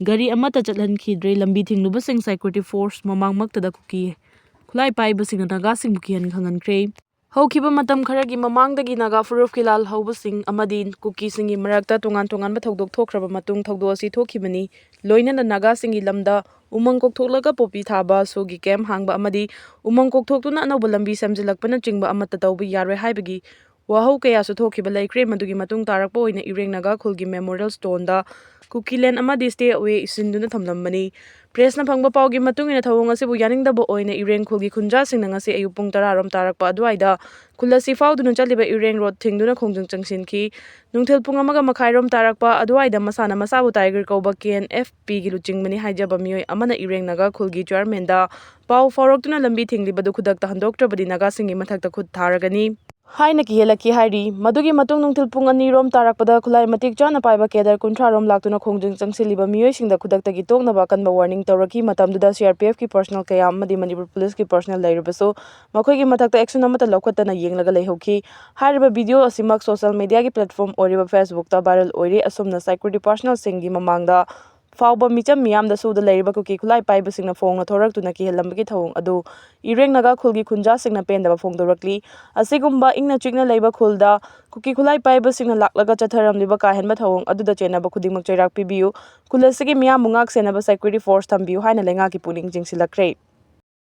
ꯒꯥꯔꯤ ꯑꯃꯠꯇ ꯆꯠꯍꯟꯈꯤꯗ꯭ꯔꯦ꯫ ꯂꯝꯕꯤ ꯊꯤꯡꯂꯨꯕꯁꯤꯡ ꯁꯦꯀ꯭ꯌꯨꯔꯤꯇꯤ ꯐꯣꯔꯁ ꯃꯃꯥꯡꯃꯛꯇꯗ ꯀꯨꯀꯤ ꯈꯨꯠꯂꯥꯏ ꯄꯥꯏꯕꯁꯤꯡꯅ ꯅꯥꯒꯥꯁꯤꯡꯕꯨ ꯀꯤꯍꯟ ꯈꯪꯍꯟꯈ꯭ꯔꯦ꯫ ꯍꯧꯈꯤꯕ ꯃꯇꯝ ꯈꯔꯒꯤ ꯃꯃꯥꯡꯗꯒꯤ ꯅꯥꯒꯥ ꯐꯨꯔꯨꯞꯀꯤ ꯂꯥꯜꯍꯧꯕꯁꯤꯡ ꯑꯃꯗꯤ ꯀꯨꯀꯤꯁꯤꯡꯒꯤ ꯃꯔꯛꯇ ꯇꯣꯉꯥꯟ ꯇꯣꯉꯥꯟꯕ ꯊꯧꯗꯣꯛ ꯊꯣꯛꯈ꯭ꯔꯕ ꯃꯇꯨꯡ ꯊꯧꯗꯣꯛ ꯑꯁꯤ ꯊꯣꯛꯈꯤꯕꯅꯤ꯫ ꯂꯣꯏꯅꯅ ꯅꯥꯒꯥꯁꯤꯡꯒꯤ ꯂꯝꯗ ꯎꯃꯪ ꯀꯣꯛꯊꯣꯛꯂꯒ ꯄꯣꯄꯤ ꯊꯥꯕ, ꯁꯣꯒꯤ ꯀꯦꯝ ꯍꯥꯡꯕ ꯑꯃꯗꯤ ꯎꯃꯪ ꯀꯣꯛꯊꯣꯛꯇꯨꯅ ꯑꯅꯧꯕ ꯂꯝꯕꯤ ꯁꯦꯝꯖꯤꯜꯂꯛꯄꯅꯆꯤꯡꯕ ꯑꯃꯠꯇ ꯇꯧꯕ ꯌꯥꯔꯣꯏ ꯍꯥꯏꯕꯒꯤ ꯋꯥꯍꯧ ꯀꯌꯥꯁꯨ ꯊꯣꯛꯈꯤꯕ ꯂꯩꯈ꯭ꯔꯦ꯫ ꯃꯗꯨꯒꯤ ꯃꯇꯨꯡ ꯇꯥꯔꯛꯄ ꯑꯣꯏꯅ ꯏꯔꯦꯡ ꯅꯥꯒꯥ ꯈꯨꯜꯒꯤ ꯃꯦꯃꯣꯔꯤꯌꯦꯜ ꯁ꯭ꯇꯣꯟꯗ ꯀꯨꯀꯤꯂꯦꯟ ꯑꯃꯗꯤ ꯁ꯭ꯇꯦ ꯑꯋꯦ ꯏꯁꯤꯟꯗꯨꯅ ꯊꯝꯂꯝꯕꯅꯤ꯫ ꯄ꯭ꯔꯦꯁꯅ ꯐꯪꯕ ꯄꯥꯎꯒꯤ ꯃꯇꯨꯡ ꯏꯟꯅ ꯊꯧꯑꯣꯡ ꯑꯁꯤꯕꯨ ꯌꯥꯅꯤꯡꯗꯕ ꯑꯣꯏꯅ ꯏꯔꯦꯡ ꯈꯨꯜꯒꯤ ꯈꯨꯟꯖꯥꯁꯤꯡꯅ ꯉꯁꯤ ꯑꯌꯨꯛ ꯄꯨꯡ ꯇꯔꯥ ꯔꯣꯝ ꯇꯥꯔꯛꯄ ꯑꯗꯨꯋꯥꯏꯗ ꯈꯨꯜ ꯑꯁꯤ ꯐꯥꯎꯗꯨꯅ ꯆꯠꯂꯤꯕ ꯏꯔꯦꯡ ꯔꯣꯗ ꯊꯤꯡꯗꯨꯅ ꯈꯣꯡꯖꯪ ꯆꯪꯁꯤꯟꯈꯤ꯫ ꯅꯨꯡꯊꯤꯜ ꯄꯨꯡ ꯑꯃꯒ ꯃꯈꯥꯏ ꯔꯣꯝ ꯇꯥꯔꯛꯄ ꯑꯗꯨꯋꯥꯏꯗ ꯃꯁꯥꯅ ꯃꯁꯥꯕꯨ ꯇꯥꯏꯒꯔ ꯀꯧꯕ ꯀꯦ ꯑꯦꯟ ꯑꯦꯐ ꯄꯤꯒꯤ ꯂꯨꯆꯤꯡꯕꯅꯤ ꯍꯥꯏꯖꯕ ꯃꯤꯑꯣꯏ ꯑꯃꯅ ꯏꯔꯦꯡ ꯅꯥꯒꯥ ꯈꯨꯜꯒꯤ ꯆꯤꯌꯔꯃꯦꯟꯗ ꯄꯥꯎ ꯐꯥꯎꯔꯛꯇꯨꯅ ꯂꯝꯕꯤ ꯊꯤꯡꯂꯤꯕꯗꯨ ꯈꯨꯗꯛꯇ ꯍꯟꯗꯣꯛꯇ꯭ꯔꯕꯗꯤ ꯅꯥꯒꯥꯁꯤꯡꯒꯤ ꯃꯊꯛꯇ ꯈꯨꯠ ꯊꯥꯔꯒꯅꯤ ꯍꯥꯏꯅ ꯀꯤꯍꯜꯂꯛꯈꯤ ꯍꯥꯏꯔꯤ꯫ ꯃꯗꯨꯒꯤ ꯃꯇꯨꯡ ꯅꯨꯡꯊꯤꯜ ꯄꯨꯡ ꯑꯅꯤ ꯔꯣꯝ ꯇꯥꯔꯛꯄꯗ ꯈꯨꯠꯂꯥꯏ ꯃꯇꯤꯛ ꯆꯥꯅ ꯄꯥꯏꯕ ꯀꯦꯗꯔ ꯀꯨꯟꯊ꯭ꯔꯥ ꯔꯣꯝ ꯂꯥꯛꯇꯨꯅ ꯈꯣꯡꯖꯪ ꯆꯪꯁꯤꯜꯂꯤꯕ ꯃꯤꯑꯣꯏꯁꯤꯡꯗ ꯈꯨꯗꯛꯇꯒꯤ ꯇꯣꯛꯅꯕ ꯑꯀꯟꯕ ꯋꯥꯔꯅꯤꯡ ꯇꯧꯔꯛꯈꯤ꯫ ꯃꯇꯝꯗꯨꯗ ꯁꯤ ꯑꯥꯔ ꯄꯤ ꯑꯦꯐꯀꯤ ꯄꯔꯁꯅꯦꯜ ꯀꯌꯥ ꯑꯃꯗꯤ ꯃꯅꯤꯄꯨꯔ ꯄꯨꯂꯤꯁꯀꯤ ꯄꯔꯁꯅꯦꯜ ꯂꯩꯔꯕꯁꯨ ꯃꯈꯣꯏꯒꯤ ꯃꯊꯛꯇ ꯑꯦꯛꯁꯟ ꯑꯃꯠꯇ ꯂꯧꯈꯠꯇꯅ ꯌꯦꯡꯂꯒ ꯂꯩꯍꯧꯈꯤ꯫ ꯍꯥꯏꯔꯤꯕ ꯚꯤꯗꯤꯑꯣ ꯑꯁꯤꯃꯛ ꯁꯣꯁꯤꯌꯦꯜ ꯃꯤꯗꯤꯌꯥꯒꯤ ꯄ꯭ꯂꯦꯠꯐꯣꯝ ꯑꯣꯏꯔꯤꯕ ꯐꯦꯁꯕꯨꯛꯇ ꯚꯥꯏꯔꯦꯜ ꯑꯣꯏꯔꯤ꯫ ꯑꯁꯨꯝꯅ ꯁꯦꯀ꯭ꯌꯨꯔꯤꯇꯤ ꯄꯔꯁꯅꯦꯜꯁꯤꯡꯒꯤ ꯃꯃꯥꯡꯗ ꯐꯥꯎꯕ ꯃꯤꯆꯝ ꯃꯤꯌꯥꯝꯗ ꯁꯨꯗ ꯂꯩꯔꯤꯕ ꯀꯨꯀꯤ ꯈꯨꯠꯂꯥꯏ ꯄꯥꯏꯕꯁꯤꯡꯅ ꯐꯣꯡꯅ ꯊꯣꯔꯛꯇꯨꯅ ꯀꯤꯍꯜꯂꯝꯕꯒꯤ ꯊꯧꯑꯣꯡ ꯑꯗꯨ ꯏꯔꯦꯡ ꯅꯥꯒꯥ ꯈꯨꯜꯒꯤ ꯈꯨꯟꯖꯥꯁꯤꯡꯅ ꯄꯦꯟꯗꯕ ꯐꯣꯡꯗꯣꯔꯛꯂꯤ꯫ ꯑꯁꯤꯒꯨꯝꯕ ꯏꯪꯅ ꯆꯤꯛꯅ ꯂꯩꯕ ꯈꯨꯜꯗ ꯀꯨꯀꯤ ꯈꯨꯠꯂꯥꯏ ꯄꯥꯏꯕꯁꯤꯡꯅ ꯂꯥꯛꯂꯒ ꯆꯠꯊꯔꯝꯂꯤꯕ ꯀꯥꯍꯦꯟꯕ ꯊꯧꯑꯣꯡ ꯑꯗꯨꯗ ꯆꯦꯟꯅꯕ ꯈꯨꯗꯤꯡꯃꯛ ꯆꯩꯔꯥꯛ ꯄꯤꯕꯤꯌꯨ꯫ ꯈꯨꯜ ꯑꯁꯤꯒꯤ ꯃꯤꯌꯥꯝꯕꯨ ꯉꯥꯛ ꯁꯦꯟꯅꯕ ꯁꯦꯀ꯭ꯌꯨꯔꯤꯇꯤ ꯐꯣꯔꯁ ꯊꯝꯕꯤꯌꯨ ꯍꯥꯏꯅ ꯂꯩꯉꯥꯛꯀꯤ ꯄꯨꯛꯅꯤꯡ ꯆꯤꯡꯁꯤꯜꯂꯛꯈ꯭ꯔꯦ꯫